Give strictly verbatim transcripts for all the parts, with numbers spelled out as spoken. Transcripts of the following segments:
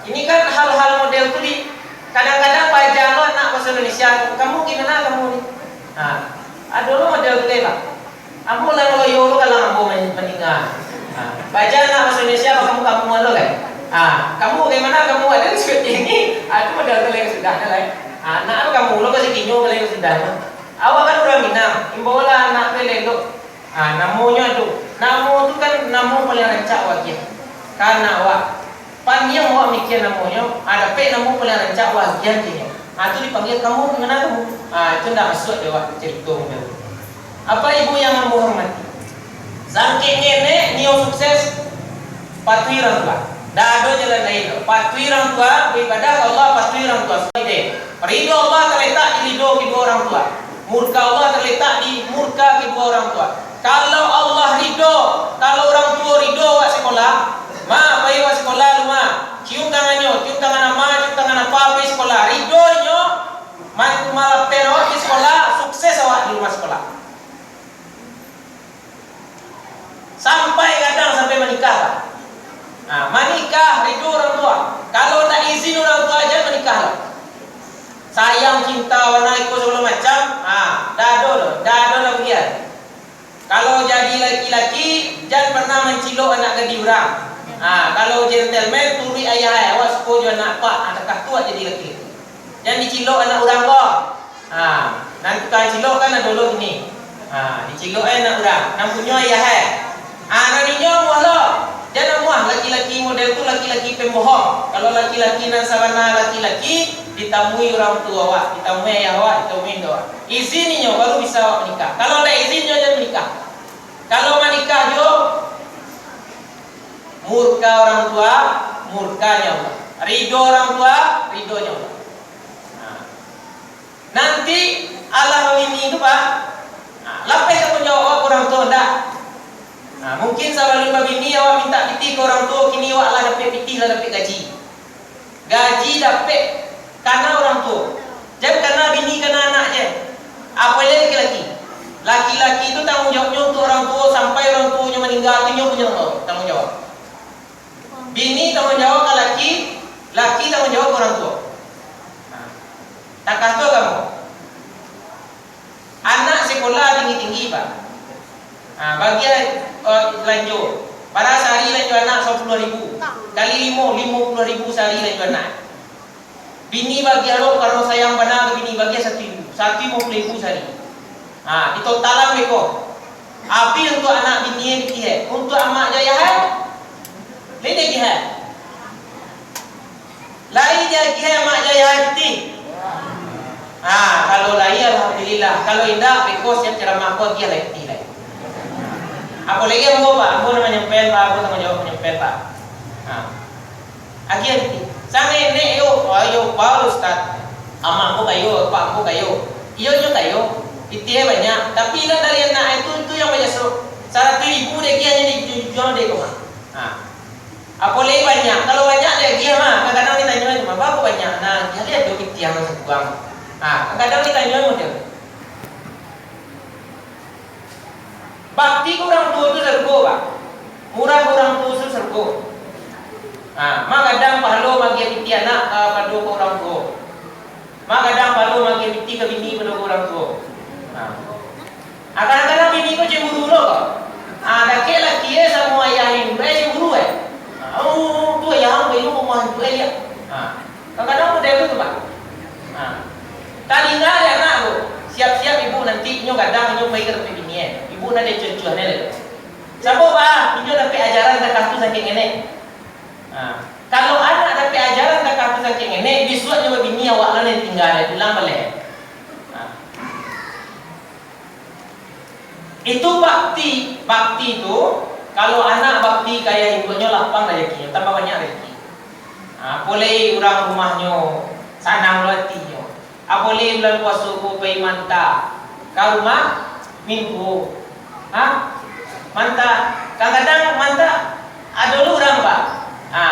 Ini kan hal-hal model tu di, kadang-kadang baaja lo anak bahaso Indonesia, "Kamu gimana kamu ni?" Nah, ado lo model tu deh, Pak. Ambo lah loyo lo kalau ambo man-, mandanga. Nah, baaja anak bahaso Indonesia, "Kamu, kamu lo kan?" Ah, "Kamu bagaimana kamu?" Ado seperti ini. Ah, itu model tu lain sudah, dah lain. Ah, anak lo kamu lo, bahasa Kinyo lain sudah. Awak kan urang Minang, imbaulah anak tu elok-elok. Ah, namonyo ado. Namo tu kan namo paling rancak wak agiah. Kan awak paniang awak mikia namonyo, ah, dapek namo paling rancak wak agiah kinyo. Ah, tu dipanggia, "Kamu, gimana kamu?" Ah, itu ndak masuak dek awak carito model tu. Bapak Ibu yang ambo hormati, sangkek ngenek nio sukses, patuhi urang tua. Ndak ado jalan lain doh. Patuhi urang tua, baibadah ka Allah, patuhi urang tua. Sudah deh. Ridho Allah taletak di ridho kedua urang tua. Murka Allah taletak di murka kedua urang tua. Kalau Allah ridho, kalau urang tuo ridho awak sikola, "Ma, pai awak sikola lu, Ma. Cium tangannyo, cium tangan ama, cium tangan apa, pai sikola." Ridho inyo, ma-, malapehan awak pai sikola, sukses awak di rumah sikola. Sampai kadang sampai manikah lah. Nah, manikah ridho urang tuo. Kalau ndak izin urang tuo, jan manikah lah. Sayang cinta bana iko sagalo macam, ah, ndak ado doh, ndak ado lah bagian. Kalau jadi laki-laki, jan pernah mancilok anak gadih urang. Ah, kalau gentleman, turuik ayah ai, awak suko jo anak apak, ah, takah tu awak jadi laki-laki. Jan dicilok anak urang ko. Ha, nan tukang cilok kan ado lo kini. Ha, dicilok ai anak urang, nan punyo ayah ai. Ha, nan inyo amuah lo. Jan amuah, laki-laki model tu laki-laki pembohong. Kalau laki-laki nan sabana laki-laki, ditamui urang tuo awak, ditamui ayah awak, ditamui indo awak. Izin inyo, baru bisa awak manikah. Kalau ndak izin, inyo jan manikah. Kalau manikah juo, murka urang tuo, murkanyo Allah. Ridho urang tuo, ridhonyo Allah. Nah, nanti alah babini tu, Pak, nah, lapeh tangguang jawab awak ka urang tuo, ndak? Nah, mungkin sabalun babini awak mintak pitih ka urang tuo, kini awak lah dapek pitih, lah dapek gaji. Gaji dapek kana urang tuo. Jan kana bini, kana anak je. Apo lai laki-laki. Laki-laki tu tangguang jawabnyo untuak urang tuo, sampai urang tuonyo maningga tu inyo punyo tangguang jawab. Bini tangguang jawab ka laki, laki tangguang jawab ka urang tuo. Nah, takah tu agamo. Anak sikola tinggi-tinggi, Pak. Nah, bagian, eh, lanjo. Bara sahari lanjo anak sapuluah ribu. Kali limo, limo puluah ribu sahari lanjo anak. Bini bagian lo, karano sayang bana ka bini, bagian satu ribu, satu limo puluah ribu sahari. Ha, ditotalan beko. Abih untuak anak bini e pitih e, untuak amak jo ayah e, lai diagiah e? Lai diagiah e amak jo ayah e pitih? Ha, kalau lai, alhamdulillah. Kalau indak, beko siap ceramah ko agiah lai pitih lai. Apolai ambo, Pak, ambo nan manyampaian, Pak, ambo tangguang jawab manyampaian, Pak. Ha. Agiah pitih. Sangenek yo, ayo, baru Ustaz. Amak ambo kayo, apak ambo kayo. Iyo, inyo kayo. Pitih banyak. Tapi nan dari anak itu, itu yang banyak so. Saratuih ribu diagiah, hanyo dijual dek ko mah. Ha. Apolai banyak. Kalau banyak diagiah mah, kadang-kadang ditanyo, "Mah, bara banyak?" Nah, jadi ado pitih nan sabuang. Ha, kadang-kadang ditanyo model. Bakti ka urang tuo tu sarugo, Pak. Murah ka urang tuo tu sarugo. Ha, ma gadang pahalo maagiah pitih anak, ah, pado ka urang tuo. Ma gadang pahalo maagiah pitih ka bini pado ka urang tuo. Ha. Ah, kadang-kadang bini ko cemburu lo ko. Ah, dakek laki e samo ayah induak e cemburu e. Ha, "Oh, tu ayah ang, baitu rumah induak e, liak." Ha. Kadang-kadang model tu, Pak. Ha. Talinga dek anak tu. Siap-siap ibu nanti inyo gadang, inyo pai ka tampek bini e. Ibu nan dicuah-cuah ni lai. Sabab, Pak, inyo dapek ajaran takah tu sangkek ngenek. Ha. Kalau anak dapek ajaran takah tu sangkek ngenek, bisuak inyo babini, awak lah nan tingga, pulang baleh. Ha. Itu bakti. Bakti tu, kalau anak bakti ka ayah induaknyo, lapang rajakinyo, tambah banyak rajaki. Ha, apo lai urang rumahnyo sanang lo atinyo. Apo lai bulan puaso ko pai manta ka rumah mintuo. Ha? Manta. Kadang-kadang manta ado lo urang, Pak. Ha.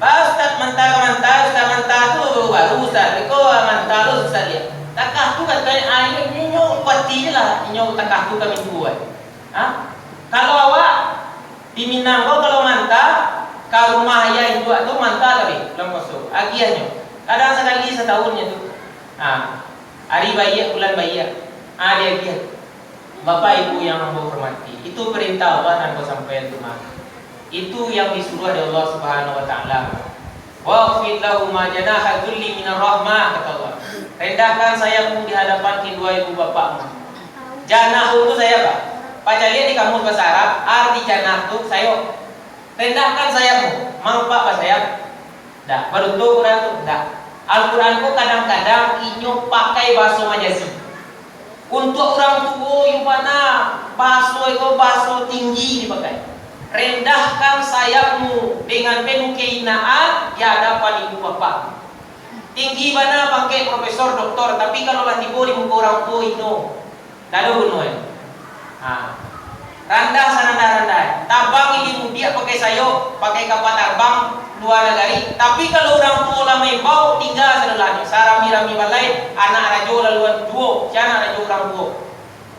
Pak Ustaz, manta ka manta, Ustaz, manta tu baru, Ustaz. Iko manta lo, Ustaz, liak. Takah tu katonyo, ah, inyo, inyo, inyo pati je lah, inyo takah tu ka mintuo, eh. Ha? Kalau awak di Minang ko, kalau manta ka rumah ayah induak tu, manta tapi Agiahnyo, kadang sakali satahun nyo tu. Ha, ari baiak, bulan baiak. Ha, diagiah. Bapak Ibu yang ambo hormati, itu perintah Allah nan ambo sampaikan tu mah. Itu yang disuruh dek Allah Subhanahu wa Ta'ala. "Wakhfid lahuma janaha dzulli minar rahmah," kata Allah. "Rendahkan sayapmu di hadapan kedua ibu bapakmu." Janah tu sayap, Pak. Pacaliak di kamus bahasa Arab, arti janah tu sayok. Rendahkan sayapmu, mangko Apak basayap? Ndak, baruto Quran tu? Ndak. Al-Quran ko kadang-kadang inyo pakai bahaso majazi. Untuak urang tuo, iyo bana, bahaso iko bahaso tinggi dipakai. Rendahkan sayapmu dengan penuh kehinaan di hadapan ibu bapak. Tinggi bana pangkek profesor, doktor, tapi kalau lah tibo di muko urang tuo, ino. Ndak ado guno e. Ha. Randah sarandah-randah. Tabang ilia mudiak pakai sayok, pakai kapal tarbang lua nagari. Tapi kalau urang tuo lah maimbau, tingga sadolahnyo. Sarami-rami balai, anak rajo laluan juo, sia anak rajo urang tuo.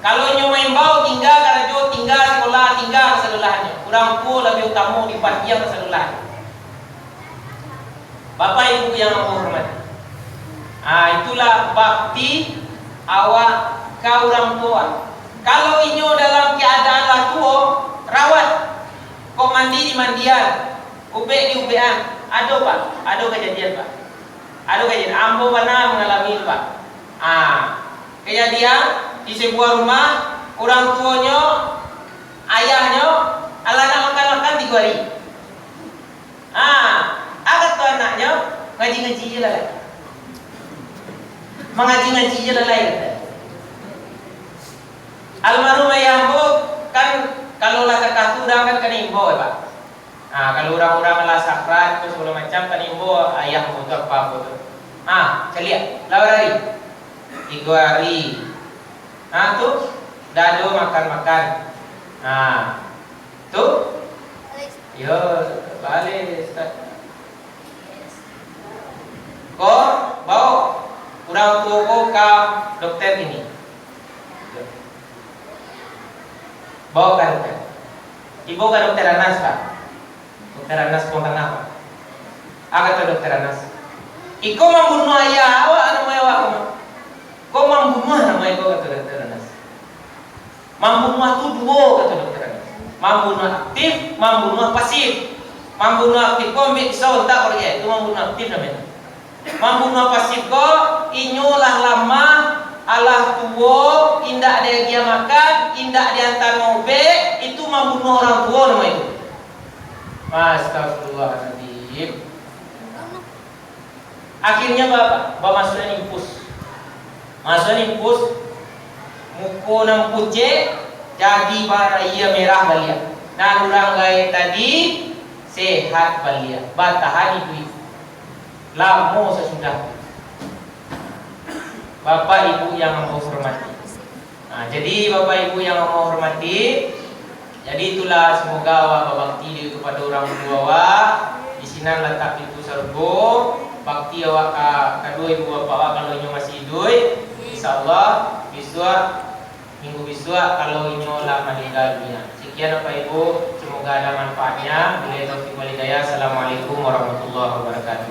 Kalau inyo maimbau, tingga karajo, tingga sikolah, tingga sadolahnyo. Urang tuo labiah utamo dipandiang sadolahnyo. Bapak Ibu yang ambo hormati, ah, itulah bakti awak ka urang tuo. Kalau inyo dalam keadaan lah tuo, rawat, kok mandi dimandian, ubek diubekan, ado, Pak, ado kajadian, Pak, ado kajadian. Ambo bana mangalami tu, Pak. Ah, kajadian di sabuah rumah, urang tuonyo, ayahnyo, alah nak makan-makan tigo ari. Ah, a kato anaknyo, "Ngaji-ngaji je lah, lai. Mangaji-ngaji je lah, lai," kato. Almarhum ayah ambo kan, kalau lah sakah tu urang kan kana imbau, ya, Pak. Ah, kalau urang-urang lah sakrat tu sagalo macam, kan imbau ayah ambo tu, apa ambo tu. Ah, caliak, lah bara ari? Tigo ari. Ah, tu, ndak ado makan-makan. Ah, tu, yo, baleh, Ustaz. Ko, bao urang tuo ko ka dokter kini. Bao ka dokter. Ibo ka dokter Anas, Pak. Dokter Anas Kuang Tangah, Pak. A kato dokter Anas, "Iko mambunuah ayah awak, namo awak ko. Ko mambunuah namo iko," kato dokter Anas. Mambunuah tu duo, kato dokter Anas. Mambunuah aktif, mambunuah pasif. Mambunuah aktif ko ambek pisau, antak ko lai, itu mambunuah aktif namonyo. Mambunuah pasif ko, inyo lah lamah, alah tuo, indak diagiah makan, indak diantaan maubek, itu mambunuah urang tuo namo itu. Astagfirullahaladzim. Akhirnyo ba-, bamasuakan infus. Masuakan infus, muko nan pucek jadi barayia merah baliak. Nan urang gaek tadi sehat baliak, batahan iduik. Lamo sasudah tu. Bapak Ibu yang ambo hormati. Nah, jadi Bapak Ibu yang ambo hormati, jadi itulah, semoga awak babakti di, kepada urang tuo awak. Di sinan latak pintu sarugo, bakti awak ka kaduo ibu bapak awak kalau inyo masih iduik. Insyaallah, bisuak, minggu bisuak kalau inyo lah maningga dunia. Sekian Bapak Ibu, semoga ada manfaatnya. Billahi taufiq wal hidayah. Assalamualaikum warahmatullahi wabarakatuh.